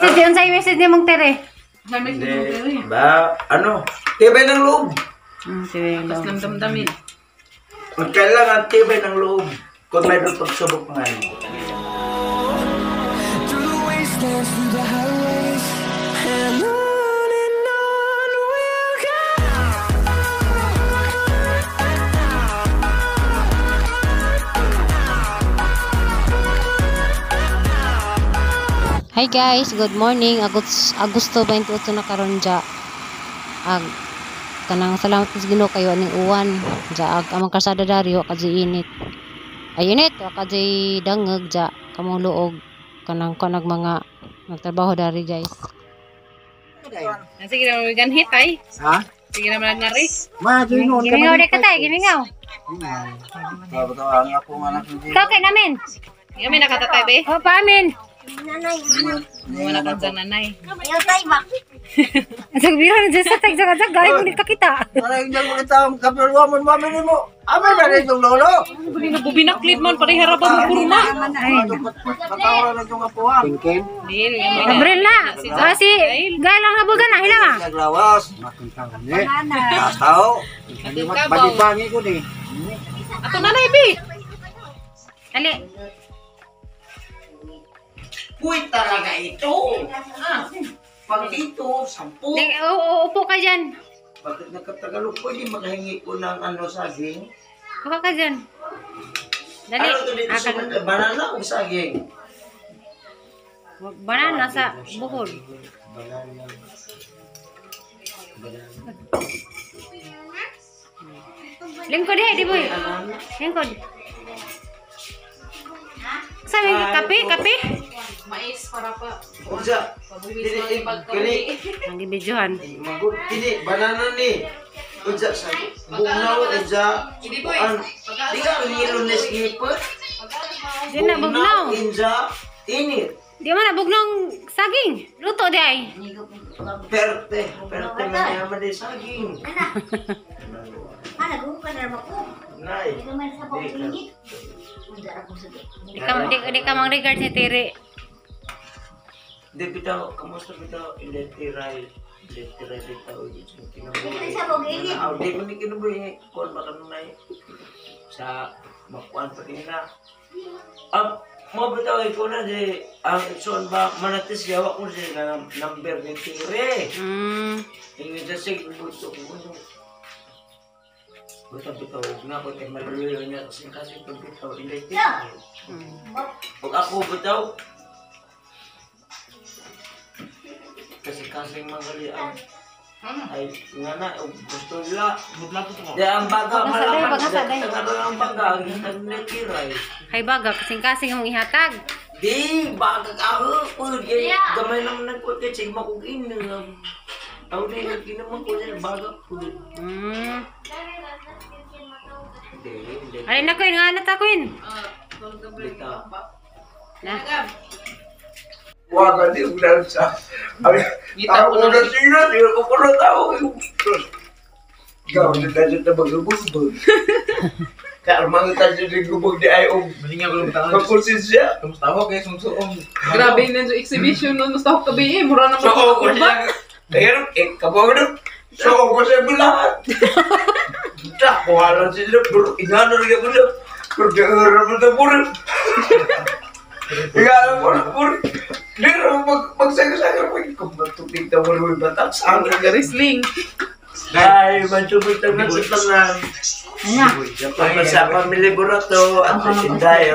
Message, unsay message ni mong Tere? Hindi. Ba, ano? Tibay ng loob. Tibay ng Tapos loob. ng damdamin. Ang kailangan tibay ng loob kung mayroon pagsubok ngayon. Through the wastelands, through the highways, and on we'll go. Hi guys, good morning. Agosto 28 na karon ja. Ag kanang salamat sa Ginoo kayo aning uwan. Ja ag amang kalsada dari wa kadyoy init. Ay init, wa kadyoy dangeg ja kamong luog kanang kanag mga nagtrabaho dari guys. Sige na ganhit ay. Ha? Sige na man ngari. Ma, giningon ka Gimingaw de katay, gimingaw. Tawa ang ako anak ni Ikaw kay namin. Nga may nakatatay be. O pa amin. Wala ka dyan nanay. Sa biro na sa tag sa tag gay mo ni kakita. Para hindi mo kita ang kapirwaman mami nimo. Amin na rin itong lolo. Buli na bubinaklit man pare haraba mo kurma. Matawara na itong apuhan. Tingkin? Dili nga may na. Abril na. Ah, si gay lang nabugan na hila ma. Naglawas. Makintaon ni. Tao. Bagi-bangi ko ni. Ato nanay be. Ali. Uy, talaga ito! Pag dito, 10. Di, oo, upo ka dyan. Bakit nagkatagalog? Pwede makahingi ko ng ano, saging? Upo ka dyan. Dali. Ano to dito sa banana o saging? Banana sa Bohol. Banana. Banana. Lingkod eh, di boy. Lingkod. Sabi kape, kape. Mais para pa. Unsa? Pabuwis man Dili, pagkauli. Ang gibidyohan. Magod, dili, banana ni. Unsa sa bugnaw, unsa. Hindi, boy. Di ka ang ngilunes ngipot. Di na bugnaw. Inja, init. Di man na bugnaw saging. Luto di ay. Perte, perte na yaman di saging. Nay. Di ka mang regard si Tiri. Di bitaw, kamusta bitaw, iletiray. Iletiray bitaw, yung kinabuhi. Di man ni kinabuhi, kuwan ba kanunay? Sa makuan pa nila. Ang mo bitaw ikaw na di, ang isuan ba, manatis yawa ko siya na number ni Tire. Ingin sa sig, buto ko. Buta bitaw, huwag na ko, tayo maluluyo niya kasi kasi pag bitaw, iletiray. Pag ako bitaw, kasi kasing magali ang ay nga na gusto nila. Di ang baga malaman. Baga ang baga ang nagtiray. Kay baga kasing-kasing among ihatag. Di baga ako ko gamay naman nagkuti sige makugin. Aw di nagkinaman ko siya baga ko. Di. Alin na Queen, nga na ta Queen. Bitaw. Na. Waga di ulan sa. Ay, tao ko na sila, di ko ko na tao. Gaw na tayo sa magbubog. Kaya mga tayo sa gubog di ay og Kapulsin siya. Grabe na yung exhibition no, mas tawag kabi eh, mura na So, ko siya. Pero, eh, kabaw na. So, ko siya bulahat. Da, kuha lang sila. Pero, ingano rin ako siya. Pero, di ako rin na puro. Ingano mo na puro. Di rin magsaga-saga. Kung matupig na wala may batas. Ang Wrestling. Ay, mansubot na sa tanan. Dapat sa pamilya Burato at si Inday.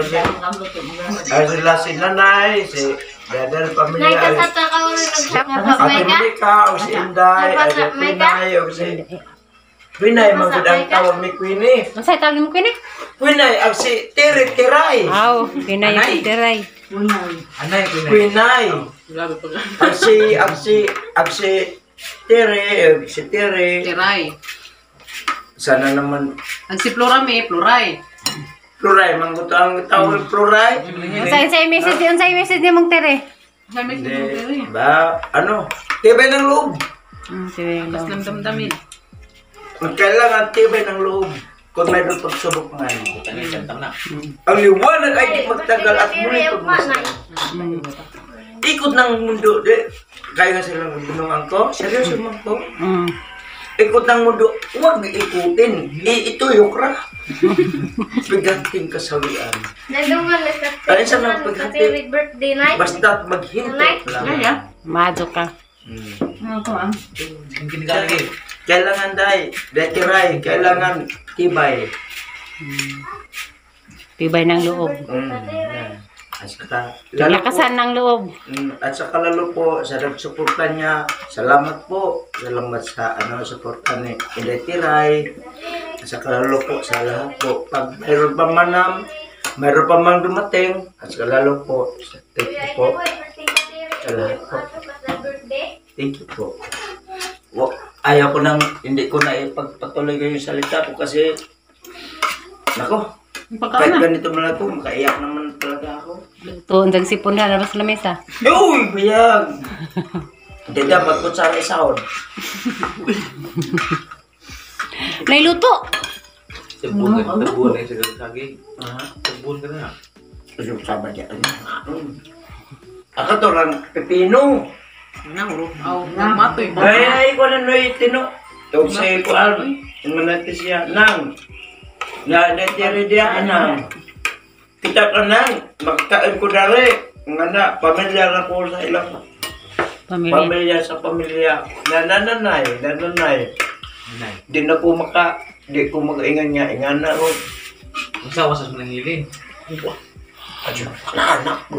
Ay, sila si Nanay, si Dadal pamilya. Ay, Ate Malika, o si Inday, ay si Pinay, o si Pinay, magud ang tawag ni Queenie. Unsay tawag nimo Queen? Queenay, ang si Tiri Tiray. Aw, Queen ay Tiray. Anay, Queenay. Grabe pa. Ang si Tiri, si Tiri. Tiray. Sana naman Ang si Flora may, Floray. Pluray, mangguto ang tawag pluray. Unsay message ni mong Tere? Hindi. Ba, ano? Tibay ng loob. Tibay ng Tapos loob. ng damdamin. Ang kailangan tibay ng loob kung mayroon pagsubok ngayon. Ang liwanag ay di magtagal at muli pagmasdan. Ikot ng mundo di. Kaya nga silang binungan ko. Seryoso man ko. Ikot ng mundo, huwag ikutin. Ituyok ra. Bigating kasawian. Ay, sa nang paghati. Birthday night. Basta't maghinto lang. Majo ka. Kailangan day, detiray, kailangan tibay. Tibay ng loob. At saka, lalo po, Lakasan ng loob. At saka lalo po sa nagsuporta niya, salamat po. Salamat sa suporta ni Inday Tiray. At saka lalo po sa lahat po. Pag mayroon pa man mayroon pa man dumating, at saka lalo po, thank you po. Sa lahat po. Thank you po. Ayaw ko nang, hindi ko na ipagpatuloy ko yung salita ko kasi, nako, kahit ganito man ako, makaiyak naman talaga ako. Tuon dag sipon na labas lamesa. Uy, biyag! Hindi dapat ko sa isahon. Nailuto. Tagbon na yung saging. Tagbon ka na. Yung sama niya. Ako to lang, pepino. Matoy. Ay, ay, ko na noy, tino. Tawag sa ikuan, yung natin siya, nang. Na, natiri diya, nang. Kita ka nang, magkain ko dari. Nga na, pamilya na ko sa ilang. Pamilya. Pamilya sa pamilya. Nananay, nananay. Di na ko maka, di ko magaingan niya, ingan na ko. Masawa sa manangilin. Adyo, anak ko.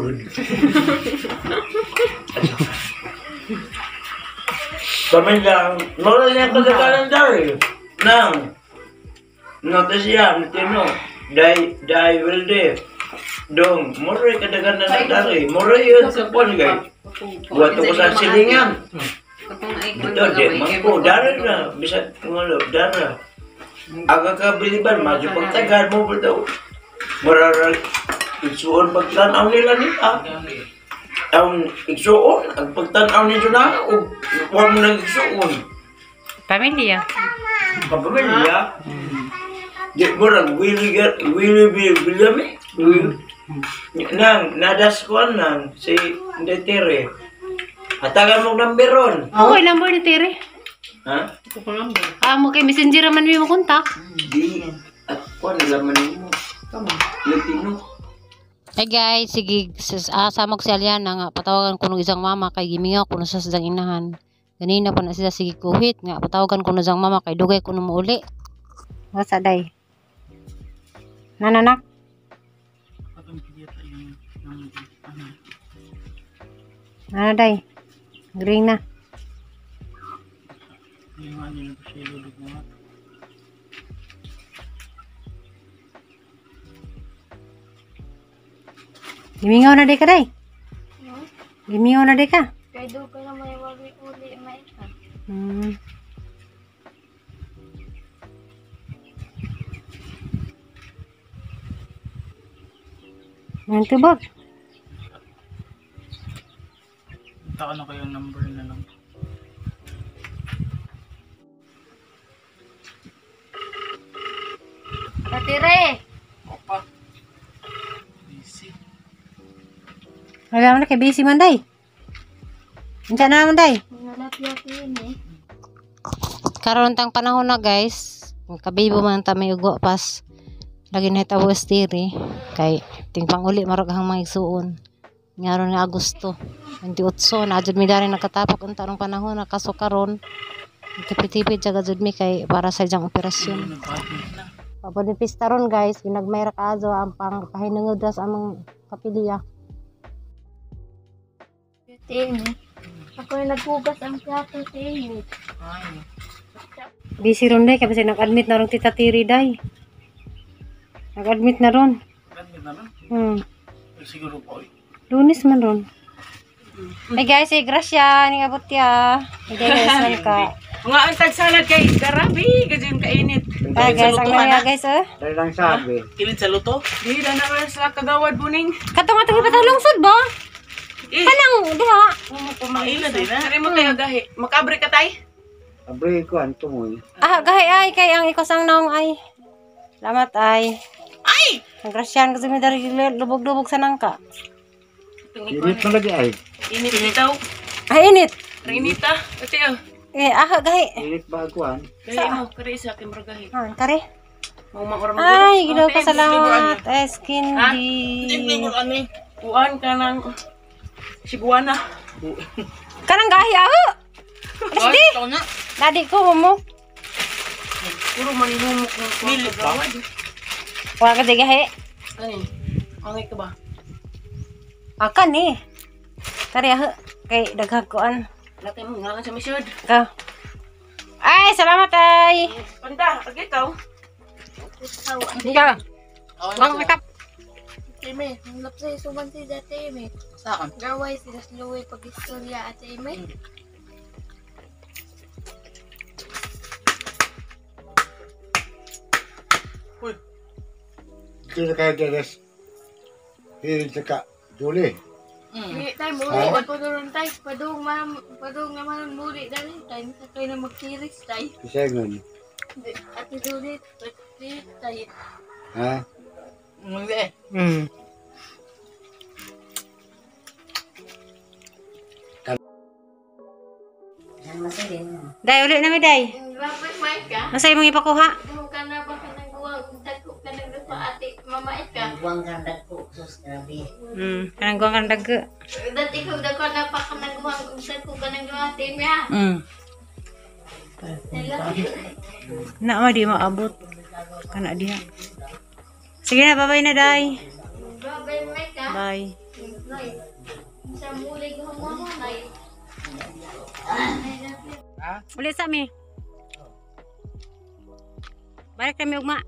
Pamilya, wala niya kagagalan dari. Nang, notice siya, nitino, day, day, wilde. Dong, muroy kadaganan na dari. Muroy yun sa kwan, guys. Buat ko sa silingan. Dito, di, mangko, dari na. Bisa, ngalo, dari. Aga kabiliban, madyo pagtagal mo ba daw? Mararal, igsuon pagtanaw nila nila. Ang igsuon, ang pagtanaw nito na, o huwag mo nang igsuon. Pamilya. Kapamilya. Di mo lang, Willie, Willie, William eh. Nang, nadas ko nang, si Detere. Hatagan mong nambiron. Okay, number ni Tere. Ha? Ah, mo kay messenger man mi mo kontak. Di. At ko, nilaman mo. Lutino. Hey guys, sige, sama ko si Aliana nga patawagan ko ng isang mama kay gimingaw ko na sa sidang inahan. Ganina pa na sila sige kuhit nga patawagan ko na isang mama kay dugay ko na muuli. Wasa day. Nananak. Nana day. Green na. Gimingaw na day ka day. Gimingaw na day ka. Kay dugay na may wali uli may ka. Ang tubog. Taka na kayo number na lang. Katire. Wala mo na kay busy man day. Unsa na man day? Nalapyat yun eh. Karon tang panahon na guys, kabibo man ta may ugo pas. Lagi na hitabo estiri kay ting panguli marag ang mga igsuon. Ngaron nga Agosto 28 na jud mi dari nakatapok unta rong panahon na kaso karon tipid-tipid jaga jud mi kay para sa iyang operasyon. Papo pista ron guys, ginagmay ra kaazo ang pang pahinungod ra sa among kapilya. Tini. Ako yung naghugas ang plato tini. Busy ron day kasi nag-admit na ron Tita Tiri day. Nag-admit na ron. Admit na lang? Siguro po. Lunes man ron. Hey guys, hey Gracia, ni abot ya. Hey guys, man ka. Nga ang tagsalad kay garabi kasi yung kainit. Ah, guys, ang naya guys eh. Kilid sa luto? Di na na sa kagawad buning. Katong atong ipatalungsod ba? Eh, Kanang diha. Maila din na. Kare mo tayo gahi. Makabre ka tay. Ah, gahi ay kay ang ikosang naong ay. Salamat ay. Ay! Ang Gracian kasi may dari lubog-lubog sa nangka. Init na lagi ay. Init bitaw. Ay, init. Inita. Ate ah. Eh, aha, gahi. Init ba ang kuan? Gahi mo kare sa akin bro gahi. Ah, kare. Mau Ay, ginoo ka, salamat. Eh, skin di. Kuan ka ng Siguana. Kanang gahi aho. Alas di. Dadi ko mo. Puro manihumok ng kuan kagawad. Wala ka di gahi. Ani? Angay ka ba? Akan eh. Kare aho. Kay daghag kuan. Latay mo nga sa misod. Ka. Ay, salamat ay. Panda, ag ikaw. Ika. Wag ka. Ime, ang lapsay suman si dati ime. Saan? Gaway sila sluwi pag istorya ate ime. Ito na kayo deres. Hirin sa ka. Duli. Hindi tayo muli ako doon tayo. Padung man, padung naman muli dali tayo. Sa kayo na magkiris tayo. Kisengon. Ate Duli, pati tayo. Ha? Day, uli na mi day. Bakit may ka? Masay mong ipakuha. Dahil ka na ba ka nang guwang? Dagko ka nang gusto ate, mama ka. Kanang guwang kanang dagko. Dati ko dagko na pa ka nang guwang, dagko ka nang guwang ate niya. Hello. Na ma di maabot. Kana diha. Sige na, bye-bye na day. Bye may ka. Bye. Nay. Sa muli ko mo nay. Ulit sa mi. Balik kami ugma.